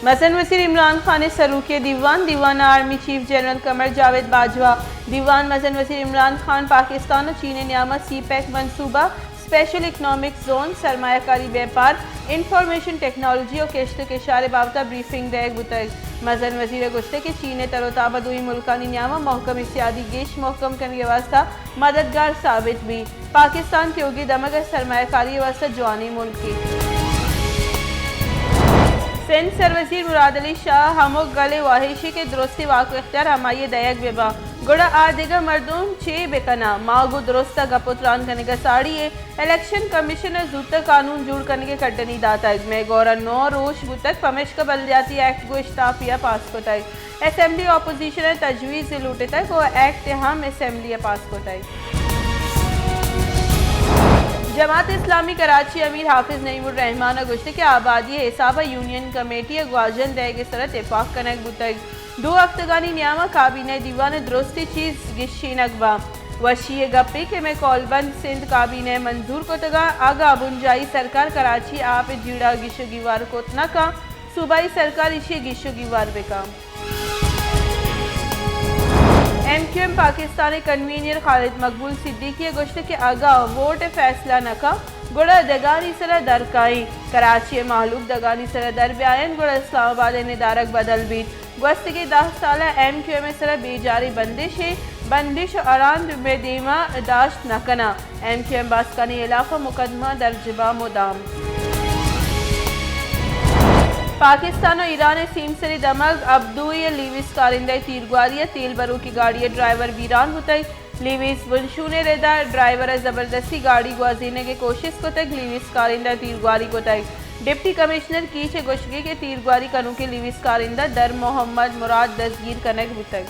مزن وزیر عمران خان ءِ سروکی ءَ دیوان، دیوان ءَ آرمی چیف جنرل قمر جاوید باجوہ۔ دیوان ءَ مزن وزیر عمران خان پاکستان ءُ چین ءِ نیام ءَ سی پیک منصوبہ، اسپیشل اکنامک زون، سرمایہ کاری، بیپار، انفارمیشن ٹیکنالوجی ءُ کشت ءُ کشار ءِ بابت ءَ بریفنگ دئیگ بوتگ۔ مزن وزیر ءَ گوشتگ کہ چین ءِ تر ءُ تاب ءَ دوئیں ملکانی نیام ءَ محکمیں سیادی گیش مھکم کنگ ءِ واستہ مددگار ثابت بیت۔ پاکستان تیوگیں دمگ ءَ سرمایہ کاری ءِ واستہ جوانیں ملکے۔ سندھ سروزیر مراد علی شاہ ءِ ھمک گل ءِ واھش اِنت کہ درستیں واک ءُ اختیار ھمائی ءَ دئیگ بہ باں، گڑا آ دگہ مردم چے بہ کناں؟ ما گوں درست ءَ گپ ءُ تران کنگ ءَ ساڑی ایں۔ الیکشن کمیشن ءَ زوت ءَ قانون جوڑ کنگ ءِ کڈنی داتگ۔ مئے گور ءَ نو روچ بوتگ، پمیشکا بلدیاتی ایکٹ گوں اشتاپی ءَ پاس کتگ۔ اسمبلی اپوزیشن ءِ تجویز لوٹتگ ءُ ایکٹ ھم اسمبلی ءَ پاس کتگ۔ جماعت اسلامی کراچی ءِ امیر حافظ نعیم الرحمان ءَ گوشتگ کہ آبادی ءِ حساب ءَ یونین کمیٹی ءَ گواژن دئیگ ءِ سر ءَ تپاک کنگ بوتگ۔ دو ھفتگانی نیام ءَ کابینہ ءِ دیوان ءَ درستیں چیز گیشینگ باں۔ وشی ءِ گپے کہ مئے کولبند سندھ کابینہ ءَ منظور کتگ ءُ اگاں بنجاھی سرکار کراچی ءِ آپ ءِ جیڑہ ءَ گیش ءُ گیوار کت نہ کنت، صوبائی سرکار ایشی ءِ گیش ءُ گیوار بہ کنت۔ ایم کیو ایم پاکستان ءِ کنوینر خالد مقبول صدیقی ءَ گوشتگ کہ اگاں ووٹ ءِ فیصلہ نہ کنت، گڑا دگانی سر ءَ در کائیں۔ کراچی ءِ مھلوک دگانی سر ءَ در بیاینت، گڑا اسلام آباد ءِ ندارگ بدل بیت۔ گوستگیں دہ سال ءَ ایم کیو ایم ءِ سر ءَ بیجاریں بندش اِنت، بندش ءُ اران مئے دیم ءَ داشت نہ کناں۔ ایم کیو ایم باسکانی ھلاف ءَ مقدمہ درج باں مدام۔ پاکستان ءُ ایران ءِ سیمسری دمگ ابدوئی ءِ لیویز کارندہ ءِ تیرگواری ءَ تیل بروکیں گاڑی ءِ ڈرائیور بیران بوتگ۔ لیویز بنشون ءِ رد ءَ ڈرائیور ءَ زبردستی گاڑی گوازینگ ءِ کوشست کتگ، لیویز کارندہ ءَ تیرگواری کتگ۔ ڈپٹی کمشنر کیچ ءِ گوشگ اِنت کہ تیرگواری کنوکیں لیویز کارندہ در محمد مراد دزگیر کنگ بوتگ۔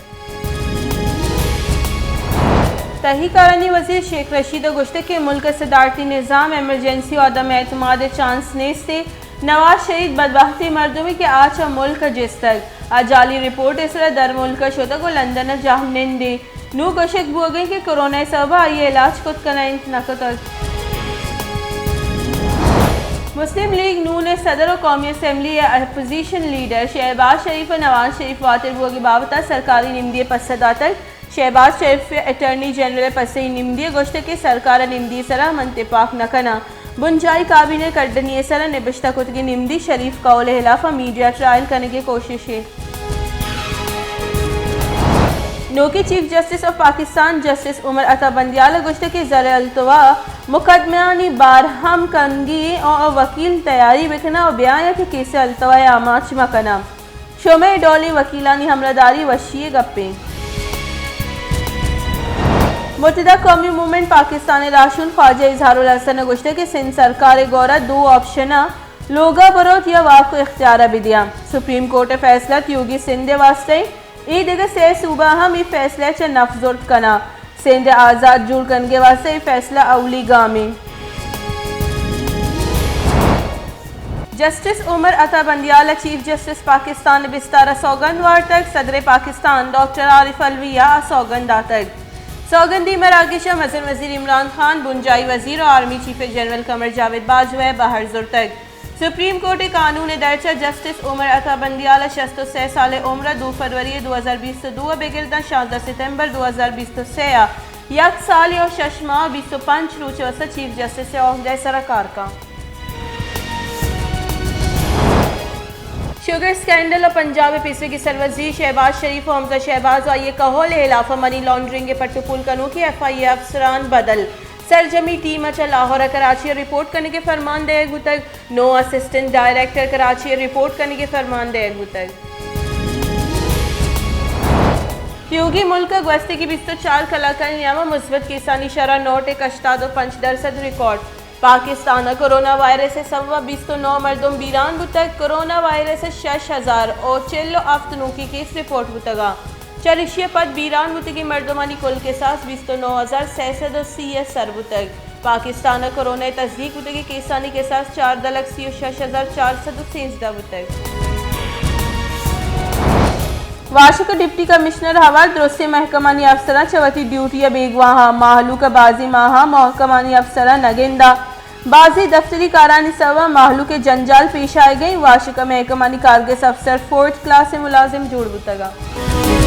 تہی کارانی وزیر شیخ رشید ءَ گوشتگ کہ ملک ءِ صدارتی نظام ایمرجنسی ءُ عدم اعتماد ءِ چانس نیست اِنت۔ نواز شریف بدبھتیں مردمے کہ آ چہ ملک ءَ جستگ، آ جعلی رپورٹ ءِ سر ءَ درملک ءَ شتگ ءُ لندن ءَ جاہ نند اِنت۔ نوں گوشگ بوگ ءَ اِنت کہ کرونا ءِ سبب ءَ آئی ءِ علاج کت کنائینت نہ کتگ۔ مسلم لیگ نون ءِ صدر ءُ قومی اسمبلی ءِ اپوزیشن لیڈر شہباز شریف ءَ نواز شریف واتر بوگ ءِ بابت ءَ سرکاری نمدی ءِ پسہ داتگ۔ شہباز شریف ءَ اٹارنی جنرل ءِ پسہ ءِ نمدی ءَ گوشتگ کہ سرکار ءِ نمدی ءِ سر ءَ من تپاک نہ کناں۔ بنجاھی کابینہ ءِ کڈنی ءِ سر ءَ نبشتہ کتگیں نمدی شریف قول ءِ ہلاف ءَ میڈیا ٹرائل کنگ ءِ کوشش اِنت۔ نوکیں چیف جسٹس آف پاکستان جسٹس عمر عطا بندیال ءَ گوشتگ کہ زر التوا ءِ مقدمہانی بار ہم کنگی ایں ءُ وکیل تیاری بکناں ءُ بیایاں کہ کیس التوا ءِ آماچ مہ کناں۔ شمئے ڈولیں وکیلانی ہمراہداری وشی ءِ گپے۔ متحدہ قومی موومنٹ پاکستان ءِ راہشون خواجہ اظہار الحسن ءَ گوشتگ کہ سندھ سرکار ءِ گور ءَ دو آپشن اَنت، لوگ ءَ بروت یا واک ءُ اختیار ءَ بدیاں۔ سپریم کورٹ ءِ فیصلہ تیوگیں سندھ ءِ واستہ اِنت۔ اے دگہ سئے صوبہ ہم اے فیصلہ ءَ چہ نف زرت کناں۔ سندھ ءَ آزات جوڑ کنگ ءِ واستہ اے فیصلہ اولی گامے۔ جسٹس عمر عطا بندیال ءَ چیف جسٹس پاکستان ءِ بستار ءَ سوگند وارتگ، صدر پاکستان ڈاکٹر عارف علوی ءَ آ سوگند داتگ۔ سوگندی مراگش ءَ مزن وزیر عمران خان، بنجاھی وزیر ءُ آرمی چیف جنرل قمر جاوید باجوہ ءَ بہر زرتگ۔ سپریم کورٹ ءِ قانون ءِ درچ ءَ جسٹس عمر عطا بندیال ءِ شست ءُ سئے سال ءِ عمر ءَ دو فروری دو ہزار بیست ءُ دو ءَ بگر داں شانزدہ ستمبر دو ہزار بیست ءُ سئے ءَ یک سالے ءُ شش ماہ ءُ بیست ءُ پنچ روچ ءِ واستہ چیف جسٹس ءِ عہدہ ءِ سرا کار کنت۔ شوگر اسکینڈل ءُ پنجاب ءِ پیسریگیں سروزیر شہباز شریف ءُ حمزہ شہباز ءُ آئی ءِ کہول ءِ ہلاف ءَ منی لانڈرنگ ءِ پٹ ءُ پول کنوکیں ایف آئی اے ءِ افسران بدل۔ سرجمی ٹیم ءَ چہ لاہور ءَ کراچی ءَ رپورٹ کنگ ءِ فرمان دئیگ بوتگ۔ نو اسسٹنٹ ڈائریکٹر کراچی ءَ رپورٹ کنگ ءِ فرمان دئیگ بوتگ۔ تیوگیں ملک ءَ گوستگیں بیست ءُ چار کلاکانی نیام ءَ مثبت کیسانی شرح نو ٹک ہشتاد ءُ پنچ درسد ریکارڈ۔ پاکستان ءَ کرونا وائرس ءِ سبب ءَ بیست ءُ نو مردم بیران بوتگ۔ کرونا وائرس ءِ شش ہزار ءُ چل ءُ ہفت نوکیں کیس رپورٹ بوتگ اَنت۔ چریشی ءَ پد بیران بوتگیں مردمانی کل کساس بیست ءُ نو ہزار سئے سد ءُ سی ءَ سر بوتگ۔ پاکستان ءَ کرونا ءِ تصدیق بوتگیں کیسانی کساس چاردہ لکھ سی ءُ شش ہزار چار سد ءُ سیزدہ بوتگ۔ واشک ءَ ڈپٹی کمشنر ءِ ہوار درستیں محکمانی افسراں چہ وتی ڈیوٹی ءَ بیگواہ اَنت۔ مہلوک ءَ بازیں ماہاں محکمانی افسراں نہ گنداں۔ بازیں دفتری کارانی سبب ءَ مہلوک ءَ جنجال پیش آیگ ءَ اِنت، واشک ءِ محکمانی کارگس افسر فورتھ کلاس ءِ ملازم جوڑ بوتگ اَنت۔